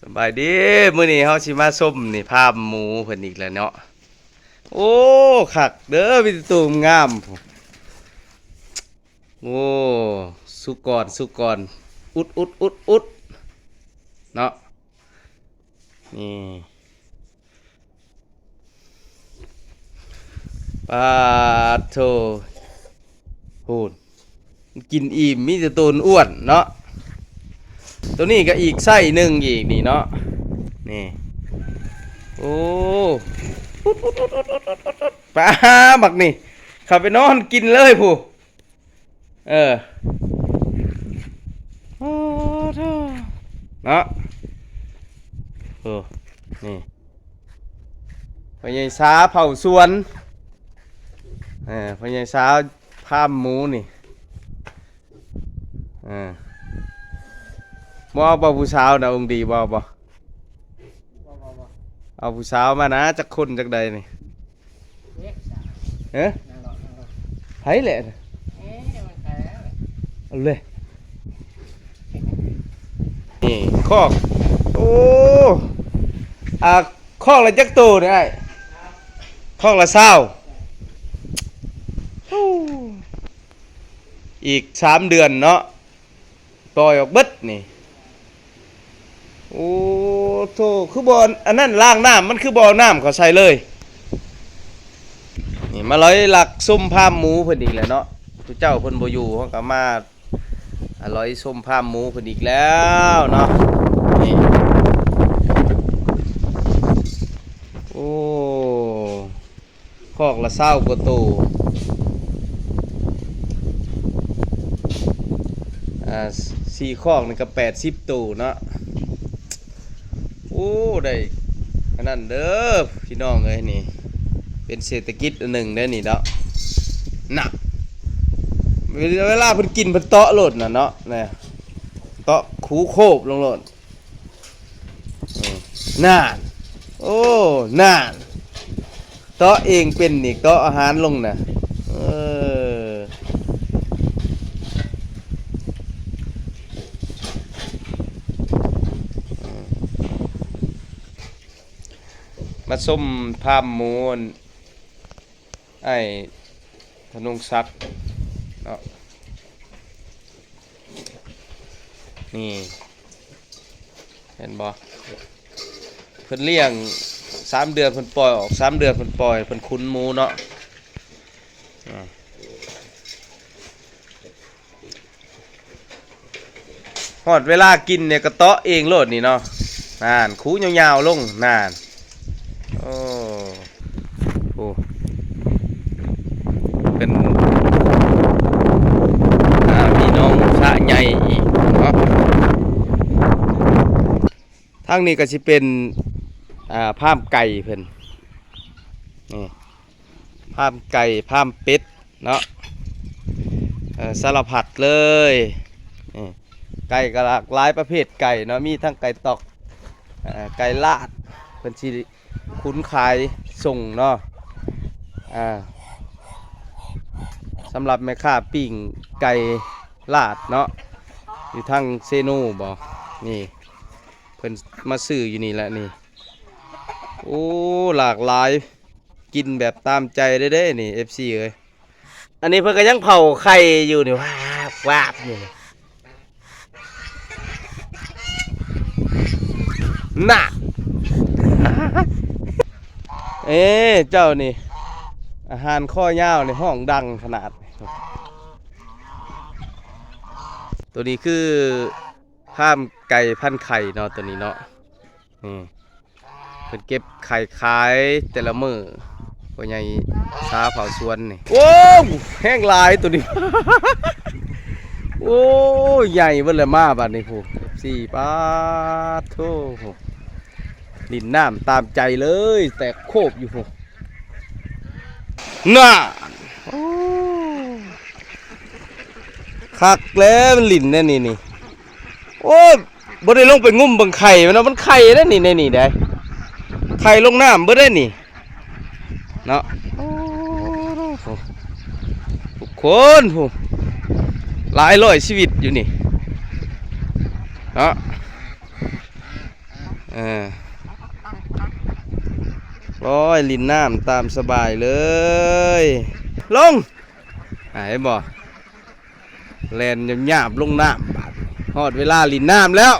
ສະບາຍດີ ມື້ນີ້ເຮົາຊິມາຊົມນີ້ ຟາມໝູເພິ່ນອີກແລ້ວເນາະ. ໂອ້ ຄັກເດີ ມີແຕ່ໂຕງາມ. ໂອ້ ສຸກອນ ສຸກອນ ອຸດ ອຸດ ອຸດ ອຸດ ເນາະ. ນີ້ ປາດໂທ ພຸ້ນ ກິນອີ່ມ ມີແຕ່ໂຕອ້ວນເນາະ. ໂຕນີ້ກໍອີກໄຊໜຶ່ງອີກນີ້ເນາະ ນີ້. ໂອ້ ປາ ບັກນີ້ ເຂົ້າໄປນອນກິນເລີຍພຸ້ນ. ເອີ ໂອ້ໂທ ເນາະ. ໂອ້ ນີ້ ພໍ່ໃຫຍ່ສາເຝົ້າສວນ. ເອີ ພໍ່ໃຫຍ່ສາຟາມໝູນີ້. ເອີ ບໍ່ເອົາບໍ່ຜູ້ສາວນະ ອົງດີ ບໍ່ເອົາບໍ່? ບໍ່ ບໍ່ ບໍ່ ເອົາຜູ້ສາວມານະ ຈັກຄົນຈັກໃດນີ້. ເອີ ໃຜແຫຼະ ເອົາເລີຍ. ນີ້ຄອກ ໂອ້ ອາ ຄອກລະຈັກໂຕນີ້ອ້າຍ? ຄອກລະຊາວ. ໂອ້ ອີກສາມເດືອນເນາະ ປ່ອຍອອກເບິດນີ້. ໂອ້ໂທ ຄືບໍ່ອັນນັ້ນ ລ້າງນ້ຳ ມັນຄືບໍ່ເອົານ້ຳເຂົ້າໃສ່ເລີຍ. ນີ້ມາລອຍລັກຊົມຟາມໝູເພິ່ນອີກແລ້ວເນາະ. ຜູ້ເຈົ້າເພິ່ນບໍ່ຢູ່ ເຮົາກໍມາ ອາ ລອຍຊົມຟາມໝູເພິ່ນອີກແລ້ວເນາະ. ນີ້ ໂອ້ ຄອກລະຊາວກວ່າໂຕ ອາ ສີ່ຄອກນີ້ກໍແປດສິບໂຕເນາະ. ໂອ້ ໄດ້ອັນນັ້ນເດີພີ່ນ້ອງເອີຍ ນີ້ເປັນເສດຖະກິດອັນໜຶ່ງເດ້ນີ້ເນາະ. ນະ ເວລາ ເວລາເພິ່ນກິນ ເພິ່ນເຕາະໂລດນະເນາະ ນະ ເຕາະຂູໂຄບລົງໂລດ. ເອີ ນານ ໂອ້ ນານ ເຕາະເອງເປັນອີກ ເຕາະອາຫານລົງນະ. ເອີ ມາຊົມຟາມໝູ ອ້າຍທະນົງສັກເນາະ. ນີ້ ເຫັນບໍ່ ເພິ່ນລ້ຽງສາມເດືອນ ເພິ່ນປ່ອຍອອກ ສາມເດືອນເພິ່ນປ່ອຍ ເພິ່ນຂຸນໝູເນາະ. ອາ ຮອດເວລາກິນນີ້ກໍເຕາະເອງໂລດນີ້ເນາະ. ນານ ຂູຍາວໆລົງ ນານ. ໂອ້ ໂອ້ ເປັນ ອາ ມີໜອງສະໃຫຍ່ອີກເນາະ. ທາງນີ້ກໍຊິເປັນ ອາ ຟາມໄກ່ເພິ່ນ ນີ້ ຟາມໄກ່ ຟາມເປັດເນາະ. ເອີ ສາລະພັດເລີຍ ນີ້ ໄກ່ກໍຫຼາກຫຼາຍປະເພດໄກ່ເນາະ ມີທັງໄກ່ຕອກ ເອີ ໄກ່ລາດ ເພິ່ນຊິຂຸນຂາຍສົ່ງເນາະ. ອາ ສຳລັບແມ່ຄ້າປີ້ງໄກ່ລາດເນາະ ຢູ່ທາງເຊໂນບໍ ນີ້ ເພິ່ນມາຊື້ຢູ່ນີ້ແຫຼະນີ້. ໂອ້ ຫຼາກຫຼາຍ ກິນແບບຕາມໃຈເດ້ເດ້ນີ້ ເອັຟຊີເອີຍ. ອັນນີ້ເພິ່ນກໍຍັງເຜົາໄຂ່ຢູ່ນີ້ ວາບວາບຢູ່ນີ້ ນະ. ເອີ ເຈົ້ານີ້ ອາຫານຄໍຍາວນີ້ຮ້ອງດັງຂະໜາດ. ໂຕນີ້ຄືຟາມໄກ່ພັນໄຂ່ເນາະ ໂຕນີ້ເນາະ. ນີ້ ເພິ່ນເກັບໄຂ່ຂາຍແຕ່ລະມື້ ພໍ່ໃຫຍ່ສາເຝົ້າສວນນີ້. ໂອ້ ແຮງຫຼາຍໂຕນີ້ ໂອ້ ໃຫຍ່ເບິດແລ້ວ ມາບາດນີ້ພຸ້ນ ເອັຟຊີ ປາດໂທ ຫຼິ້ນນ້ຳຕາມໃຈເລີຍ ແຕກໂຄບຢູ່ພຸ້ນ ນານ. ໂອ້ ຄັກແລ້ວ ມັນຫຼິ້ນແນວນີ້ນີ້ ໂອ້ຍ ບໍ່ໄດ້ລົງໄປງຸ້ມເບິ່ງໄຂ່ມັນເນາະ ມັນໄຂ່ເດ້ນີ້ ໃນນີ້ໄດ໋ ໄຂ່ລົງນ້ຳເບິດເດ້ນີ້ເນາະ. ໂອ້ໂຫ ທຸກຄົນ ຜູ້ຫຼາຍຮ້ອຍຊີວິດຢູ່ນີ້ເນາະ. ເອີ ໂອ້ຍ ຫຼິ້ນນ້ຳຕາມສະບາຍເລີຍ. ລົງ ອ່າ ເຫັນບໍ່? ແລ່ນຫຍາບໆລົງນ້ຳ ບາດຮອດເວລາຫຼິ້ນນ້ຳແລ້ວ.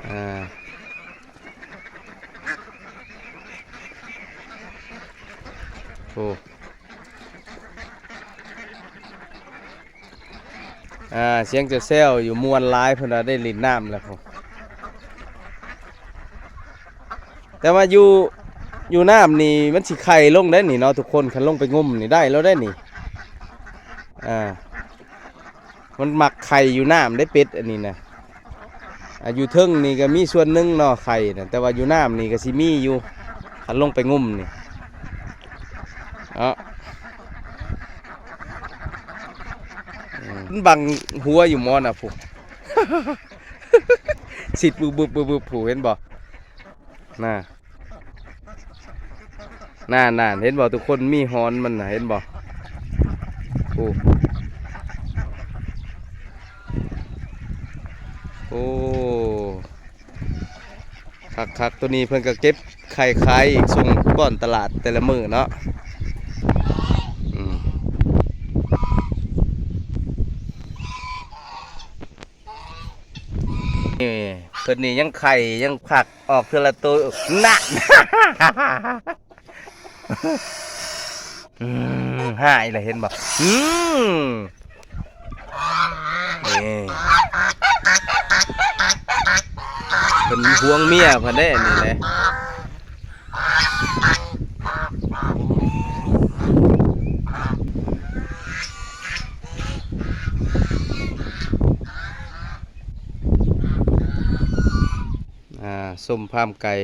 ອ່າ ໂອ້ ອ່າ ສຽງແຊວໆຢູ່ ມ່ວນຫຼາຍ ເພິ່ນວ່າໄດ້ຫຼິ້ນນ້ຳແລ້ວພຸ້ນ. ແຕ່ວ່າຢູ່ ຢູ່ນ້ຳນີ້ມັນຊິໄຂ່ລົງໄດ໋ນີ້ເນາະທຸກຄົນ, ຄັນລົງໄປງຸ້ມນີ້ໄດ້ແລ້ວໄດ໋ນີ້. ອ່າ ມັນມັກໄຂ່ຢູ່ນ້ຳເດ້ ເປັດອັນນີ້ນະ. ອ່າ ຢູ່ເທິງນີ້ກໍມີສ່ວນໜຶ່ງເນາະ ໄຂ່ນະ, ແຕ່ວ່າຢູ່ນ້ຳນີ້ກໍຊິມີຢູ່ ຄັນລົງໄປງຸ້ມນີ້ເນາະ. ອືມ ມັນບັງຫົວຢູ່ໝໍນະພຸ້ນ ຊິດບຶບໆໆໆ ພຸ້ນ ເຫັນບໍ່? ນະ ນັ້ນໆ ເຫັນບໍ່ທຸກຄົນ? ມີຫອນມັນນະ ເຫັນບໍ່? ໂອ້ ໂອ້ ຄັກໆ. ໂຕນີ້ເພິ່ນກໍເກັບໄຂ່ຂາຍອີກ ສົ່ງບ່ອນຕະຫຼາດແຕ່ລະມື້ເນາະ. ອືມ ນີ້ ເພິ່ນນີ້ຍັງໄຂ່ ຍັງຟັກອອກເທື່ອລະໂຕ. ນັ້ນ ອືມ ຫາຍລະ ເຫັນບໍ່? ອືມ ນີ້ ເພິ່ນຫວງເມຍເພິ່ນເດ້ ນີ້ແຫຼະ. ອ່າ ຊົມຟາມໄກ່